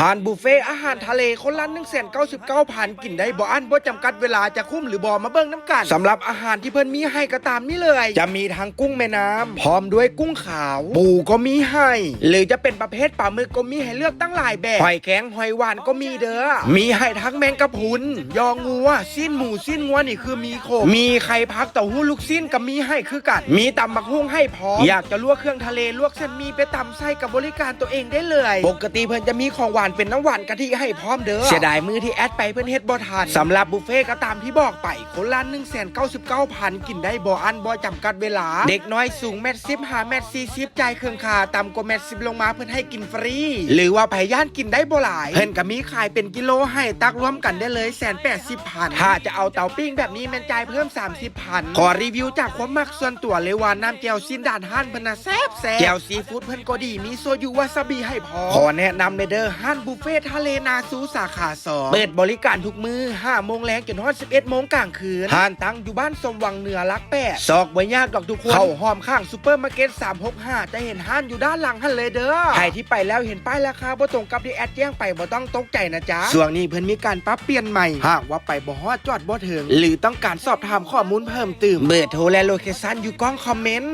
ຮ້ານບຸບເຟອາຫານທະເລຄົນລະໜຶ່ງແສນເກົ້າສິບເກົ້າພັນ ກິນໄດ້ບໍ່ອັ້ນບໍ່ຈຳກັດເວລາ ຈະຄຸ້ມຫຼືບໍ່ ມາເບິ່ງນຳກັນ. ສຳລັບອາຫານທີ່ເພິ່ນມີໃຫ້ກໍຕາມນີ້ເລີຍ ຈະມີທັງກຸ້ງແມ່ນ້ຳ ພ້ອມດ້ວຍກຸ້ງຂາວ ປູກໍມີໃຫ້ ຫຼືຈະເປັນປະເພດປາໝຶກກໍມີໃຫ້ເລືອກຕັ້ງຫຼາຍແບບ ຫອຍແຄງ ຫອຍຫວານກໍມີເດີ້ ມີໃຫ້ທັງແມງກະພຸນ ຍໍງົວ ຊີ້ນໝູ ຊີ້ນງົວນີ້ຄືມີຄົບ ມີໄຂ່ຜັກ ເຕົ້າຫູ້ ລູກຊີ້ນກໍມີໃຫ້ຄືກັນ ມີຕຳບັກຫຸ່ງໃຫ້ພ້ອມ ຢາກຈະລວກເຄື່ອງທະເລ ລວກເສັ້ນໝີ່ໄປຕຳໃສ່ ກໍບໍລິການຕົວເອງໄດ້ເລີຍ. ປົກກະຕິເພິ່ນຈະມີຂອງຫວານເປັນນ້ຳຫວານກະທິໃຫ້ພ້ອມເດີ້ ເສຍດາຍມື້ທີ່ແອັດໄປເພິ່ນເຮັດບໍ່ທັນ. ສຳລັບບຸບເຟກໍຕາມທີ່ບອກໄປ ຄົນລະໜຶ່ງແສນເກົ້າສິບເກົ້າພັນ ກິນໄດ້ບໍ່ອັ້ນບໍ່ຈຳກັດເວລາ ເດັກນ້ອຍສູງແມັດສິບຫາແມັດສີ່ສິບ ຈ່າຍເຄິ່ງຄ່າ ຕ່ຳກວ່າແມັດສິບລົງມາເພິ່ນໃຫ້ກິນຟຣີ ຫຼືວ່າໃຜຢ້ານກິນໄດ້ບໍ່ຫຼາຍ ເພິ່ນກໍມີຂາຍເປັນກິໂລໃຫ້ ຕັກລວມກັນໄດ້ເລີຍ ແສນແປດສິບພັນ ຖ້າຈະເອົາເຕົາປີ້ງແບບນີ້ແມ່ນຈ່າຍເພີ່ມສາມສິບພັນ. ຂໍຣີວິວຈາກຄວາມມັກສ່ວນຕົວເລີຍວ່າ ນ້ຳແຈ່ວຊີ້ນດາດຮ້ານເພິ່ນນະແຊບໆ ແຈ່ວຊີຟູດເພິ່ນກໍດີ ມີໂຊຍຸວາຊາບິໃຫ້ພ້ອມ. ຂໍແນະນຳແດ່ເດີ້ ຮ້ານບຸບເຟທະເລນາຊູສາຂາສອງ ເປີດບໍລິການທຸກມື້ ຫ້າໂມງແລງຈົນຮອດສິບເອັດໂມງກາງຄືນ ຮ້ານຕັ້ງຢູ່ບ້ານສົມຫວັງເໜືອ ຫຼັກແປດ ຊອກບໍ່ຍາກດອກທຸກຄົນ ເຂົ້າອ້ອມຂ້າງຊຸບເປີມາເກັດສາມຫົກຫ້າ ຈະເຫັນຮ້ານຢູ່ດ້ານຫຼັງຫັ້ນເລີຍເດີ້. ໃຜທີ່ໄປແລ້ວເຫັນປ້າຍລາຄາບໍ່ຕົງກັບທີ່ແອັດແຈ້ງໄປ ບໍ່ຕ້ອງຕົກໃຈນະຈ໊ະ ຊ່ວງນີ້ເພິ່ນມີການປັບປ່ຽນໃໝ່ ຫາກວ່າໄປບໍ່ຮອດ ຈອດບໍ່ເຖິງ ຫຼືຕ້ອງການສອບຖາມຂໍ້ມູນເພີ່ມຕື່ມ ເບີໂທ ແລະ ໂລເຄຊັນຢູ່ກ້ອງຄອມເມັນ.